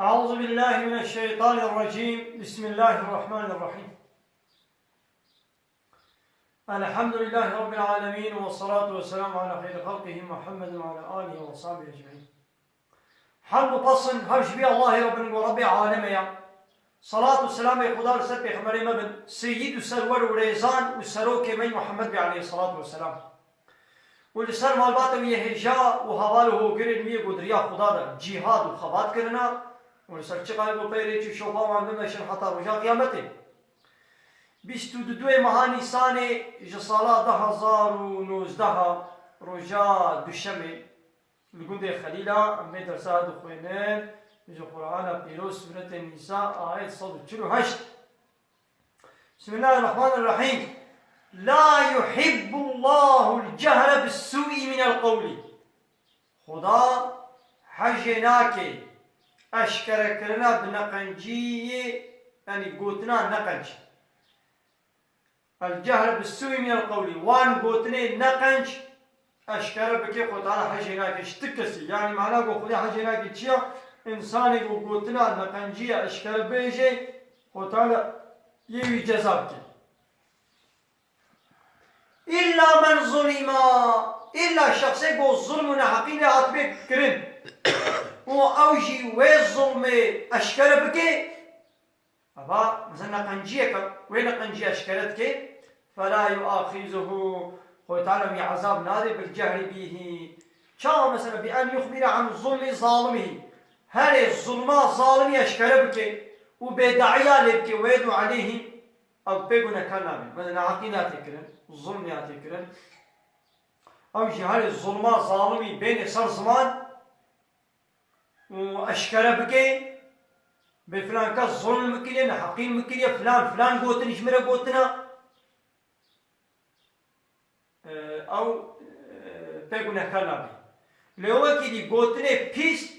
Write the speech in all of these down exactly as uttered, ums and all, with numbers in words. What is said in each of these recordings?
أعوذ بالله من الشيطان الرجيم. بسم الله الرحمن الرحيم. الحمد لله رب العالمين، والصلاة والسلام على خير خلقه محمد وعلى آله وصحبه أجمعين. Hamd û pesn hemî ji vî Allahê re bin, ku Rebbê aleme ya. Salat û selamê Xuda li ser Pêxemberê me bin, seyyid û serwer û rêzan û serokê me Muhammed bê aleyhissalatu vesselam. Û li ser malbata wî yê hêja û heval û hogirên wî yê ku di riya Xuda de cîhad û xebat kirina, û li ser çiqayê ku pey rê çû şopa wan bimeşin heta roja qiyametê. Bîst û du meha Nîsanê ji sala du hezar û nozdeh, roja duşemê, li gundê Xelîla, em vê dersa dixwînin, ji Qur'ana Pîroz, Sûretê Nîsa, ayet sed û çil û heşt. Bismillahirrahmanirrahîm. La yuhibbullahu al-cehre bis-sû'i minel qewlî. Xuda hejê nake eşkerekirina bi neqenciyê, yanî gotina neqenc. El-cehre bis-sû'i minel qewlî. Wan gotinê neqenc eşkere bike, Xwe Teala hejê nake ji ti kesî. Yanî mana ku Xwedê hejê nake çi ya? Însanê ku gotina neqencî ya eşkere bêje, Xwe Teala yê wî ceza bike. Îlla men zulîma, îlla şexsê ku zulm û neheqî lê hatibê kirin û ew jî wê zulmê eşkere bike, eva, mesela neqenciyeke, wê neqenciya eşkere dike, fela yuaxizuhu, Xwedê Teala wî ezab nade, bil cehri bîhî. Çawa mesela, bi en yuxbire an zulmi zalimihi. Herê zulma zalimî eşkere bike û bêdaîya lê bike, wê du aleyhî, ew pê gunekar nabe. Mesela neheqî nate kirin, zulm nate kirin. Ew jî herê zulma zalimî bêne ser ziman, û eşkere bike, bê filan kes zulm min kiriye, neheqî min kiriye, filan, filan gotin ji min re gotina, e, ew, e, pê gunehkar nabe. Lê wekî dî gotinê pîs,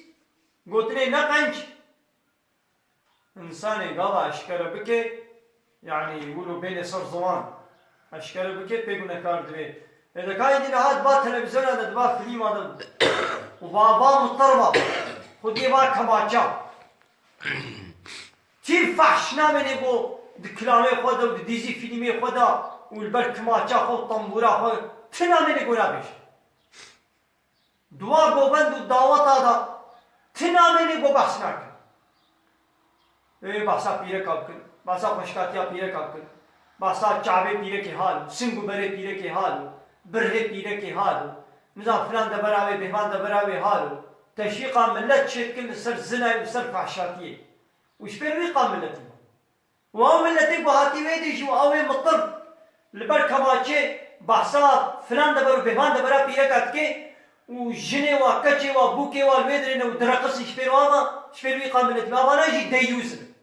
gotinê neqenc, Însanê gava eşkere bike, yanî wilo bêne ser ziwan, eşkere bike, pê gunekar divê. Lê de ka êdî niha diba televîzyona de, diba filma de, û va, va mitir va, xwediyê va kemaça. Tî fahş namêne ku di kilamê xwe de û di dîzî fîlmê xwe de û li ber kimaça xwe û tembûra xwe ti namêne ku nabêje. Dua govend û daweta de ti namênê ku behs nakin. Ê, behsa pîreka bikin, behsa xweşkatiya pîreka bikin, behsa çavê pîrekê halo, sing û berê pîrekê halo, birhê pîrekê halo, nizam filan debera wê, bêvan debera wê halo. Teşwîqa millet çêdikin li ser zinayê û li ser fahşatiyê. Û ji ber wî qal milletî. Û ew miletê ku hatî wê dê jî û ew ê mitir li ber kemaçê behsa filan deber û bêvan debera pîreka dike û jinê wa, keçê wa, bûkê wa li wê dirêne û direqisî ji pêr wan ve, ji pêr wî qal miletî ve. Evana jî deyûz in.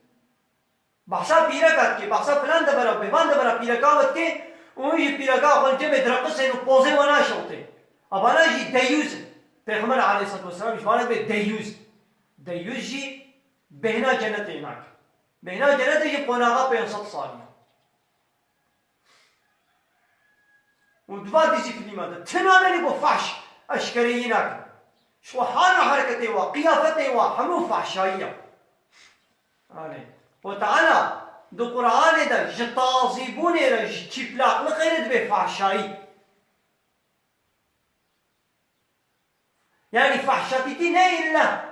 Behsa pîreka dike, behsa filan debera û bêvan debera pîreka ve dike û hûn jî pîreka xwe li cem direqisên û pozê we naşewitê. Evana jî deyûz in. Pêxember aleyhisselatu vesselam ji wan re bê deyûz. Deyûz jî bêhna cenetê nake. Bêhna cenetê jî qonaxa pênc sed salî ye. Û di va dîzî filma de ti namênê ku fahş eşkereyî nakin. Ji xwe hal û hereketê wa, qiyafetê wa hemû fahşayî ye. Yanî, Xwe Teala di Qur'anê de ji tazîbûnê re, ji çîplaqliqê re dibê fahşayî. Yanî fahşatîtî ne îlla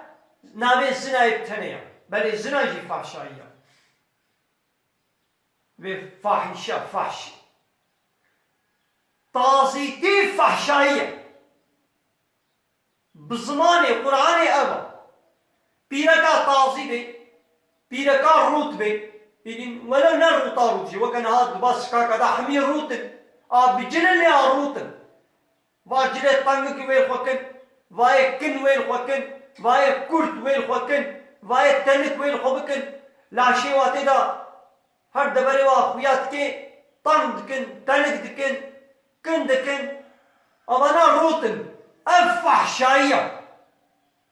navê zinayê bi tenê ye. Belê zina jî fahşayî ye. Vê fahîşe, fahş. Tazîtî fahşayî ye. Bi zimanê Qur'anê ev e. Pîreka tazî bê, pîreka rût bê. Hînî welew ne rûta rût jî, weke niha di ba sikaka de hemî rût in. A bi cilê lê a rût in. Va cilê tengik wê li xwe kin, va yê kin wê li xwe kin, va yê kurt wê li xwe kin, va yê tenik wê li xwe bikin. Laşê wa tê de her deverê wa xuya dike, teng dikin, tenik dikin, kin dikin. Evana rût in. Ev fahşayî ye.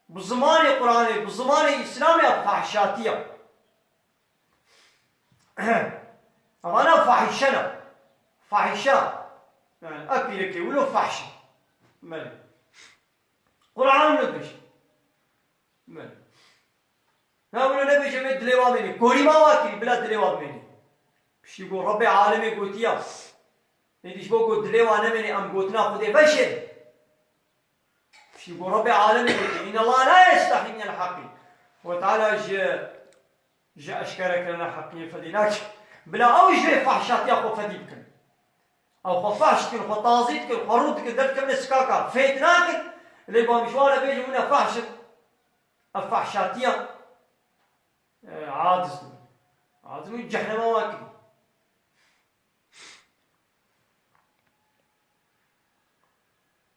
Bi zimanê Qur'anê, bi zimanê Îslamê ev fahşatî ye. Evana fahîşe ne. Fahîşe. Yani ev pîrekê wilo fahş e. Belê. Qur'an ne dibêje. Belê. dilê wa mênê. Korîma wa kirî, bila dilê wa bimênê. Piştî ku Rebbê alemê gotiya. Êdî ji bo ku dilê wa nemênê, em gotina Xwedê veşêrin. Piştî ku Rebbê alemê gotiya. Îne Allah la yestehî minel heqî. Xwedê Teala ji, ji eşkerekirina heqiyê fedî nake. Bila ew ji vê fahşatiya xwe fedî bikin. Ew xwe fahş dikin, xwe tazî dikin, xwe rû dikin, derdikevine sikaka, fêt nakin. Lê ba min ji wan re bêjin, hûn e fahş in. Ev fahşatiya, e, aciz dibin. Aciz dibin, cehnema wan kirî.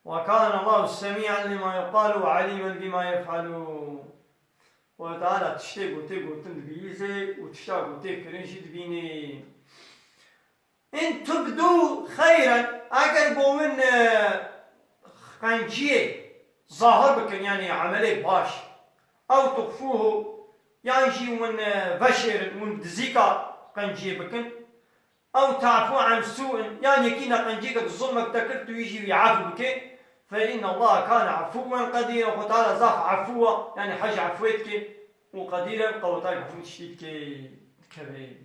وكان الله سميعا لما يقال وعليما بما يفعلون. Xwedê Teala tiştê ku tê gotin dibihîzê û tişta ku tê kirin jî dibînê. In tubdû xeyren, eger bo win, e, qenciyê zahir bikin, yanî emelê baş, ew tuxfûhu, yan jî win, e, veşêrin, win dizîka qenciyê bikin, ew ta'fû an sû'in, yan yekî neqenciyeke zulmek te kir, tu wî jî wî efû bikê, fe inne Allaha kane efûwen qedîra, Xwedê Teala zaf efû wa, yanî hej efûyê dikê, û qedîren qeweta efû tiştî dikê, dikeve.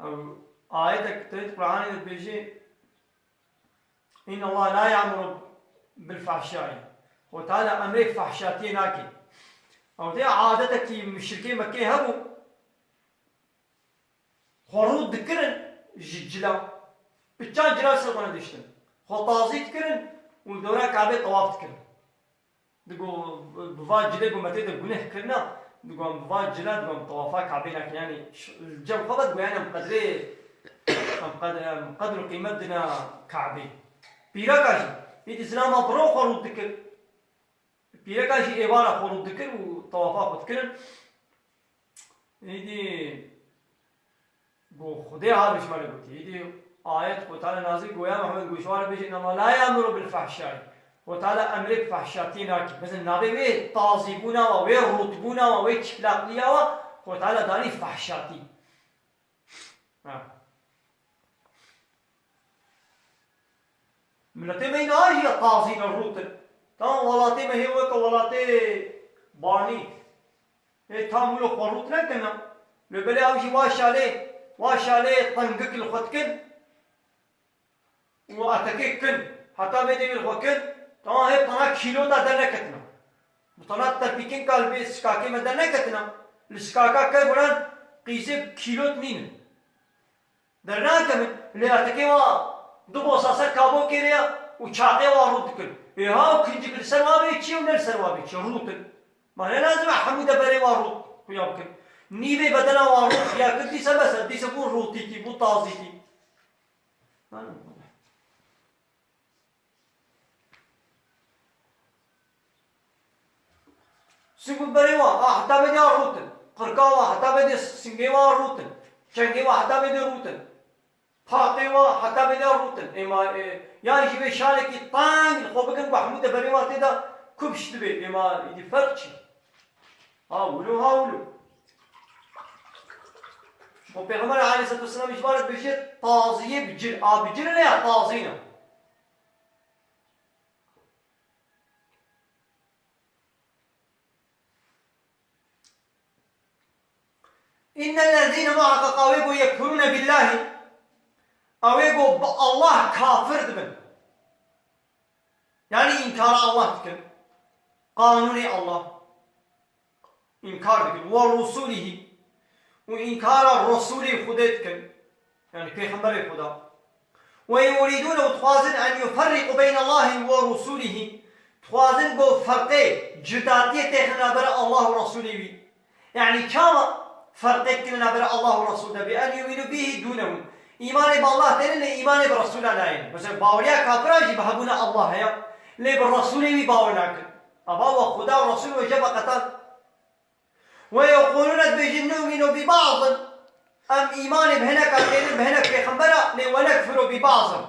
Ew ayetek tevî di Qur'anê de dibêje, "Inna Allah la ya'muru bil fahşai." Xwedê Teala emrê fahşatiyê nake. Ew de adetekî muşrikê Mekkê hebû. Xwe rû dikirin ji cila. Piçan cila ser xwe nediştin. Xwe tazî dikirin û dora Kabê tewaf dikirin. Digo, bi van cilê ku me tê de guneh kirina, digo, em bi van cila, digo, em tewafa Kabê nakin. Yanî, ş-, li cem xwe ve digo, yanî, em qedrê, em qed-, em qedr û qîmet dina Kabê. Pîreka jî, îdî zilama bi ro xwe rû dikir. Pîreka jî êvara xwe rû dikir û tewafa xwe dikirin. Îdî, Go Xwedê ha ji me re gotî. Îdî ayet Xwedê Teala nazî go ya Mehmed go ji wan re bêje, "Inna Allah la ya'muru bil fahşai." Xwedê Teala emrê bi fahşatiyê nake. Mesela navê wê tazîbûna wa, wê rûtbûna wa, wê çiplaqliya wa, Xwedê Teala danî fahşatî. Ha. Miletê me yî niha jî ya tazî ne, rût in. Tamam, welatê me hê weke welatê banî. Hê tam wilo xwe rût nekirine. Lê belê ew jî wa şalê, wa şalê tengik li xwe dikin. Û etekê kin. Heta vê devê li xwe kin. Tamam, hê tana kîlota derneketine. Bi tana terpîkinka li vê sikakê me derneketine. Li sikaka ke guran qîzê kîlot nînin. Dernakevin, lê ertekê wa du bosa ser kabokê re ya û çaqê wa rût dikin. Ê ha û kincik li ser wa bê çi û ne li ser wa bê çi, rût in. Ma ne lazim e hemû deverê wa rût xuya bikin. Nîvê bedena wa rût xuya kir, dîse bes e, dîse bû rûtîtî, bû tazîtî. Sî ku berê wa, a heta vê de rût in. Qirka wa heta vê de, singê wa rût in. Çengê wa heta vê de rût in. Paqê wa heta vê de rût in. Êma, e, yan jî vê şalekî teng xwe bikin ku hemû deverê wa tê de kupş dibe. Êma îdî ferq çi? Ha wilo, ha wilo. Ji bo Pêxember aleyhisselatu vesselam ji wan re dibêje taziyê bi cil. A bi cil ne ya tazî ne. Înnellezîne muheqeqa wê ku yekfurûne billahî, ew ê ku bi Allah kafir dibin. Yanî înkara Allah dikin. Qanûnê Allah. Înkar dikin. Ve rusulihî. Û înkara Resûlê Xwedê dikin. Yanî Pêxemberê Xweda. Ve yurîdûne û dixwazin en yuferriqû beyne Allahî ve rusulihî. Dixwazin ku ferqê, cudatiyê têxin navbera Allah û Resûlê wî. Yanî çawa ferqê dikine navbera Allah û Resûl de? Bi en yumînû bihî dûnehu. Îmanê bi Allah têne lê îmanê bi Resûla nayên. Mesela baweriya kafira jî bi hebûna Allah heye. Lê bi Resûlê wî bawer nakin. Ava we Xuda û Resûl we jê veqetan. Ve yeqûlûne dibêjin nûmînû bi ba'zin. Em îmanê bi hineka tênin, bi hinek pêxembera, lê ve nekfirû bi ba'zin.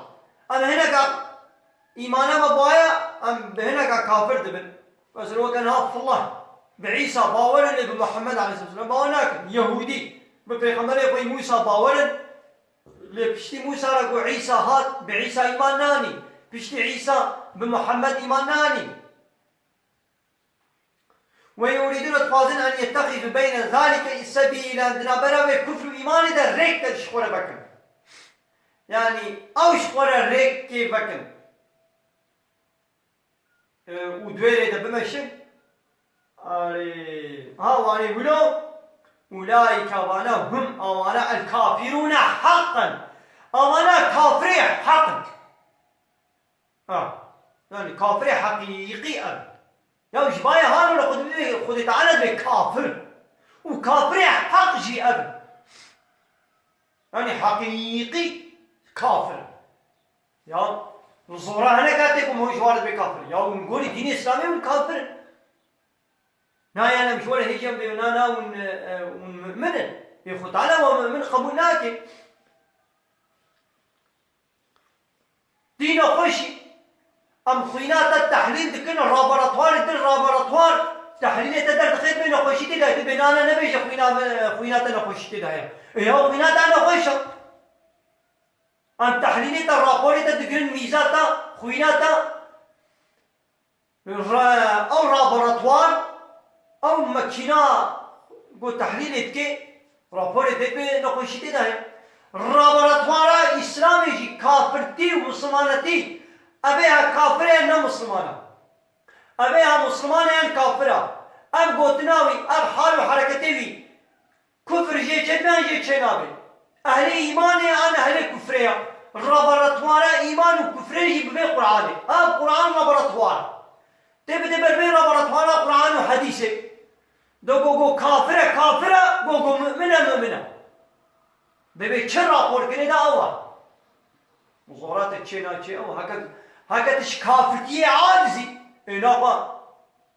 Em hineka îmana me bi wa ye, em bi hineka kafir dibin. Mesela weke niha fillah bi Îsa bawer in, lê bi Muhammed aleyhisselam bawer nakin. Yehûdî bi pêxemberê xwe Mûsa bawer in, lê piştî Mûsa re ku Îsa hat, bi Îsa îman nanî. Piştî Îsa bi Muhammed îman nanî. Ve yuridûne, dixwazin, en yettexizû beyne zalike sebîlen, di navbera vê kufr û îmanê de rêk de ji xwe re vekin. Yanî ew ji xwe re rêkê vekin. E, û di wê rê de bimeşin. Arê, ha, wanê wilo, ulaîke, vana, hum, awana, el kafirûne haqqen. Awana kafirê heq in. Ha, yanî kafirê heqîqî ev. Ya ji bayê halo li Xwedê, Xwedê Teala dibê kafir. Û kafirê heq jî ev in. Yanî heqîqî kafir in. Ya, zora hene katê ku hûn ji wan re dibê kafir. Ya, hûn gorî dînê Îslamê hûn kafir in. Na, yani, em ji we re hêjî em bê, na, na, hûn, e, e, hûn mu'min in. Ê Xwedê Teala we mu'min qebûl nake. Dîna xwe jî em xwîna te tehlîl dikin, laboratuwarê din, laboratuwar tehlîlê te derdixe, bê nexweşî tê de, tu bê nane nebêje xwîna, xwîna te nexweşî tê de heye. Ê ya xwîna te nexweş e. Em tehlîlê te, raporê te digirin, mîza te, xwîna te. Re-, ew laboratuwar, ew makîna ku tehlîlê dike, raporê vê bi nexweşî tê de heye. Laboratuwara Îslamê jî kafirtî û misilmanetî, ev ê ha kafir e, ne misilman e. Ev ê ha misilman e yan kafir e. Ev gotina wî, ev hal û hereketê wî, kufr jê çêdibe an jê çênabe. Ehlê îmanê an ehlê kufrê ya. Laboratuwara îman û kufrê jî bi vê Qur'anê. Ev Qur'an laboratuwar e. Tê bide ber vê laboratuwara Qur'an û hedîsê. Do go go kafir e, kafir e, go go mu'min e, mu'min e. Dibê çi rapor kirê de ew e. Zora te çê naçê ew. Heke, heke tu ji kafirtiyê acizî, ê naxwe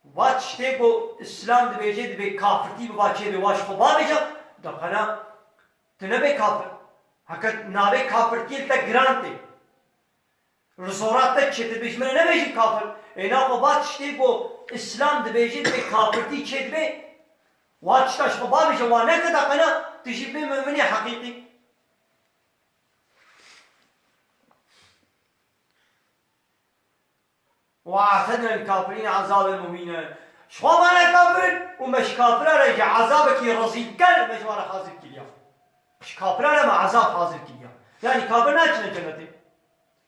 va tiştê ku Îslam dibêje, dibê kafirtî bi va çê bê, wa ji xwe bavêje, de qena tu nebê kafir. Heke navê kafirtiyê li te giran tê. Li zora te çê, tu bêj min nebêjin kafir. Ê naxwe va tiştê ku Îslam dibêje, dibê kafirtî çê dibê. Wa tişta ji xwe bavêje, wa neke, de qena tu jî bê mu'minê heqîqî. وأعتدنا للكافرين عذابا مهينا. Ji xwe me ne kafir in û me ji kafira re jî ezabekî rezîlker me ji wan re hazir kiriye. Ji kafira re me ezab hazir kiriye. Yanî kafir naçine cennetê.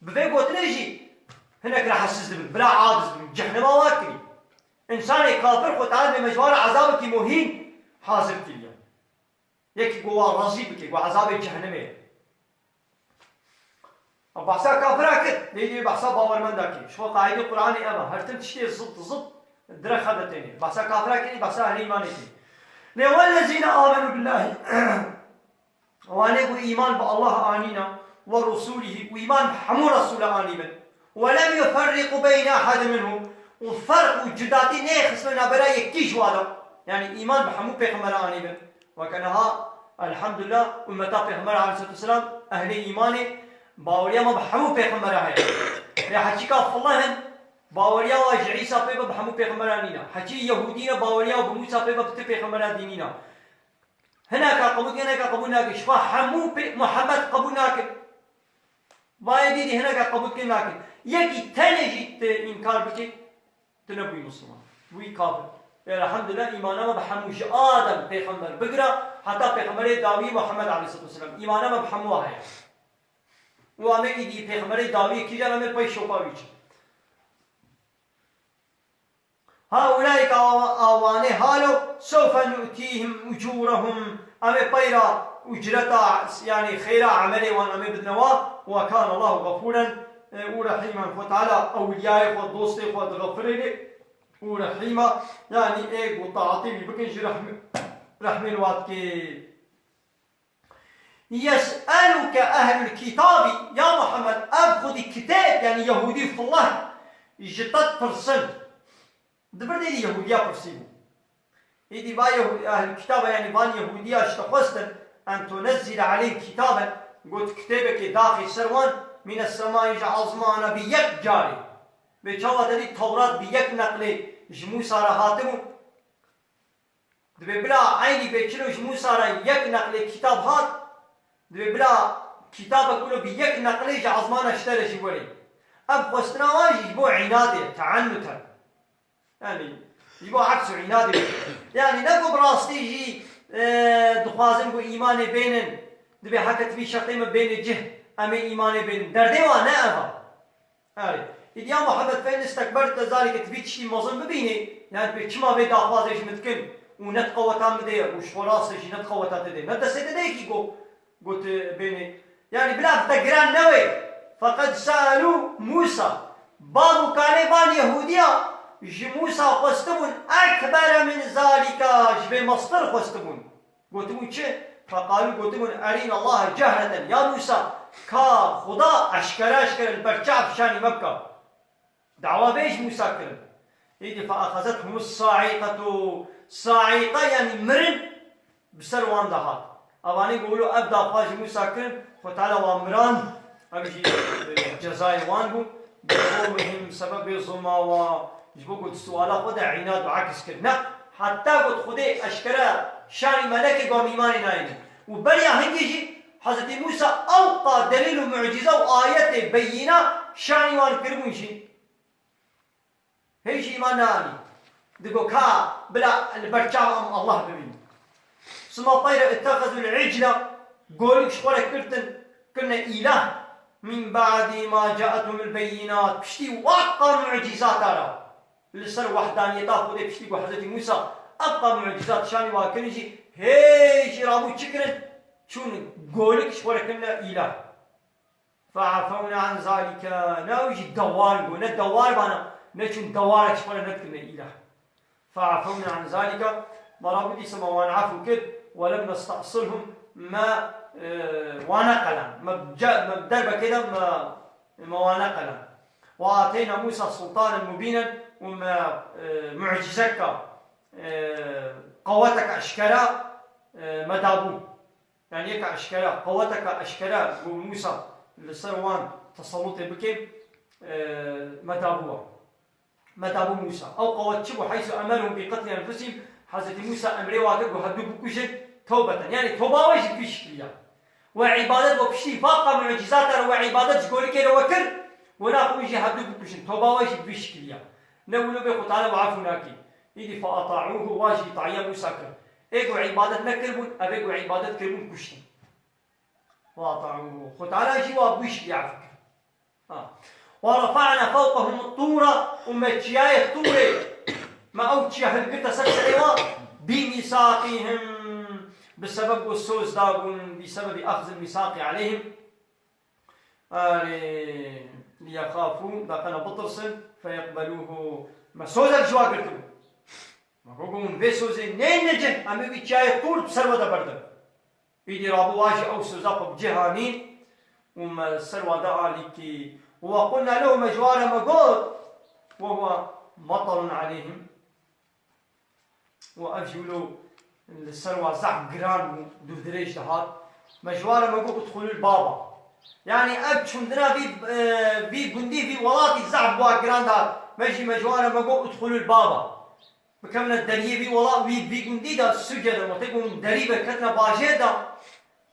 Bi vê gotinê jî hinek rehetsiz dibin, bila aciz dibin, cehnema wa kirî. Însanê kafir Xwedê Teala dê me ji wan re ezabekî muhîn hazir kiriye. Yekî ku wa razî bike, ku ezabê cehennemê ye. Em behsa kafira kir, lê dê behsa bawermenda kir. Ji xwe qaîdê Qur'anê ev e. Her tim tiştê zid zid direk xebitêne. Behsa kafira kir, behsa ehlê îmanê kir. Lê wellezîne amenu billahî. Wanê ku îman bi Allah anîna, we rusûlihî, û îman bi hemû resûla anîbin. Welem yuferriqu beyne ehadin minhum. Û ferq û cudatî neyê xistine navbera yekî ji wan de. Yanî îman bi hemû pêxembera anîbin. Weke niha, elhamdulillah, ummeta Pêxember aleyhisselatu vesselam, ehlê îmanê, baweriya me bi hemû pêxembera heye. Lê heçîka fillah in, baweriya wa ji Îsa pê ve bi hemû pêxembera nîne. Heçî Yehûdî ne, baweriya bi Mûsa pê ve bi ti pêxembera dî nîne. Hineka qebûl dikin, hineka qebûl nakin. Ji xwe hemû pê Muhammed qebûl nakin. Vayê dî dî hineka qebûl dikin, nakin. Yekî tenê jî tu înkar bikî, tu nebûyî Misliman. Bûyî kafir. Elhamdulillah, îmana me bi hemû, ji Adem pêxember bigira heta pêxemberê dawî Muhammed aleyhisselatu vesselam. Îmana me bi hemû heye. Û em ê îdî pêxemberê dawî kîjan em ê pey şopa wî çin. Haulaîke awa-, awanê halo, sewfe nu'tîhim ucûrehum. Em ê peyra ucreta, yanî xeyra emelê wan em ê bidine wa. Ve kâne Allahu gafûren, e, û rehîmen. Xwe Teala ewliyayê xwe, dostê xwe dixefirêne û rehîma, yanî ê ku taatê wî bikin jî rehmê, rehmê li wa dike. Yes'eluke ehlul kitabi, ya Muhammed, ev xwedî kitêb, yanî Yehûdî fillah, ji te dipirsin. Di vir de dî Yehûdiya pirsîbû. Îdî va Yehû-, ehlul kitaba, yanî van Yehûdiya ji te xwestin, en tunezzile aleyhim kitaben, got kitêbekê daxî ser wan, mîne semai, ji azmana bi yek carê. Bê çawa te dî Tewrat bi yek neqlê ji Mûsa re hatibû, Dibê bila eynî bê çilo ji Mûsa re yek neqlê kîtab hat, dibê bila kîtabek wilo bi yek neqlê ji ezmana ji te re jî werê. Ev xwestina wan jî ji bo înadê ye, teennute. Yanî, Ji bo aks û înadê bû. Yanî ne ku bi rastî jî, e, dixwazin ku îmanê bênin, dibê heke ti vî şertê me bênê cih, em ê îmanê bênin. Derdê wan ne ev e. Erê. Îdî ya Muhammed fe in istekberte zalike, ti vî tiştî mezin bibînî, yanî dibê çima vê daxwazê ji min dikin û ne di qeweta min de ye û ji xwe rastê jî ne di qeweta te de ye. Ne destê te de ye kî ku got bênê. Yanî bila te giran newê. Feqed seelû Mûsa. Bab û kalê van Yehûdiya ji Mûsa xwestibûn ekbere min zalika, ji vê mestir xwestibûn. Gotibûn çi? Feqalû gotibûn erîna Allahe cehreten. Ya Mûsa, ka Xuda eşkere eşkere li ber çav şanî me bika. Dawa vê ji Mûsa kirin. Îdî feexezethum saîqetu. Saîqe yanî mirin bi ser wan de hat. Evanî ku wilo ev daxwaz ji Mûsa kirin, Xwe Teala wan mirand, ev jî, e, cezayê wan bû. Bi zulmihim, sebebê zulma wan, ji bo ku di suala xwe de înad û aks kir. Ne, heta got Xwedê eşkere şanî melekê got mîmanê nayêne. Û beriya hingê jî Hezretî Mûsa ewqa delîl û mucîze û ayetê beyîna şanî wan kiribûn jî. Hê jî îman neanî. Digo ka bila li ber çav em Allah bibîn. Sima teyre ittexezul icla, golik ji xwe re kirtin, kirine îlah. Min ba'dî ma caethumul beyînat, piştî waqqa mucîzata re. Li ser wahdaniyeta Xwedê piştî ku Hezretî Mûsa ewqa mucîzat şanî wan kirin jî, hê jî rabû çi kirin? Çûn golik ji xwe re kirine îlah. Fe'efewne an zalike. Ne ew jî dewar bû, ne dewar bana, ne çûn dewarek ji xwe re nedikirine îlah. Fe'efewne an zalike. Me rabû dîsa me wan efû kir. Welem nestehsilhum. Me, e, wan neqelan. Me ce-, me derbekê de me, me wan neqelan. Ve ateyna Mûsa sultanen mubînen. Û me, e, mucîzeka, e, qeweteka eşkera, e, me dabû. Yanî yeka eşkera, qeweteka eşkera ku Mûsa li ser wan teselutê bike, e, me dabû wan. Me dabû Mûsa. Ew qewet çi bû? Heysu emerhum bi qetlî enfusihim, Hezretî Mûsa emrê wan kir ku hevdû bikujin, tewbeten. Yanî toba we jî bi vî şikilî ya. We îbadet we piştî vaqa mucîzata re we îbadet ji golikê re we kir, we naxwe jî hevdû bikujin. Toba we jî bi vî şikilî ya. Ne wilo bê Xwe Teala we efû nakî. Îdî feata'ûhu, wa jî taîya Mûsa kir. Ê ku îbadet nekiribûn, ev ê ku îbadet kiribûn kuştin. Feata'ûhu. Xwe Teala jî wa bû jî ya fikir. Ha. Wa rafa'na fewqehum tûra, û me çiyayê Tûrê, me ew çiya hilgirte ser serê wan, bi mîsaqîhim, bi sebeb ku soz dabûn, bi sebebi axzil mîsaqî aleyhim. Erê, liyexafû, da qena bitirsin, feyeqbelûhu. Me sozek ji wa girtibû. Me got, hûn vê sozê neyne cih, em ê wî çiyayê Tûr bi ser we de berdin. Îdî rabû wa jî ew soza xwe bi cih anîn û me ser wa de alîkî. Û we qulna lehu, me ji wa re me got, we huwa metelun aleyhim. Û ev jî wilo li ser wa zehf giran bû, dûrdirêj dihat. Me ji wan re me got, "Udxulul baba." Yanî ev çûndina vî, e, vî gundî, vî welatî zehf bi wa giran dihat. Me jî me ji wan re me got, "Udxulul baba." Bikevine deriyê vî welat, vî, vî gundî de sucedin. Wextê ku hûn derî ve ketine bajêr de,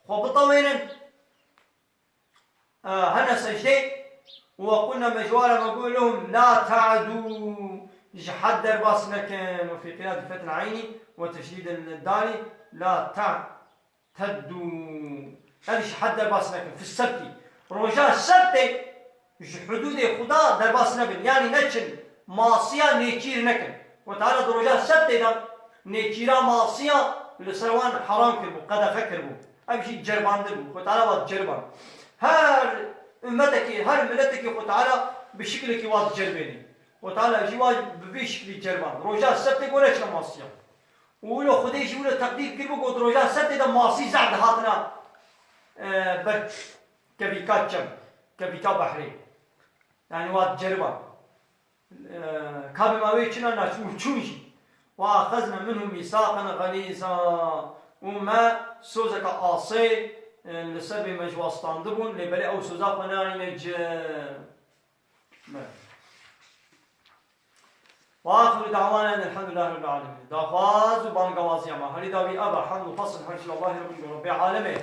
xwe bitewênin. E, hene secdê û we qulna, me ji wan re me got, lehum la ta'dû, ji hed derbas nekin. Û fî qîra bi fethil eynî we teşdîdin dalî, la ta'teddû. Ev ji hed derbas nekin. Fi sebtî. Roja sebtê ji hudûdê Xuda derbas nebin. Yanî neçin masiya nêçîr nekin. Xwe Teala di roja sebtê de nêçîra masiya li ser wan heram kiribû, qedexe kiribû. Ev jî ceribandin bû. Xwe Teala wan ceriband. Her ummetekî, her miletekî Xwe Teala bi şiklekî wan diceribênî. Xwe Teala jî wan bi vî şiklî ceriband. Roja sebtê ku neçine masiya. Û wilo Xwedê jî wilo teqdîr kiribû ku di roja sebtê de masî zehf dihatina, e, ber kevîka çem, kevîka behrê. Yanî wan ceriband. E, kabê me wê çina naçûn û çûn jî. Ve axezne minhum mîsaqen xelîza. Û me sozeke asê, e, li ser vê me ji wa standibûn, lê belê ew soza xwe neanîne cih. Me. Ve axiru da'wana enelhamdülillahi rabbil alemin. Daxwaz û bangawaziya me herî dawî ev e, hemd û pesn her ji Allahê Rabbî, Rabbê alemê.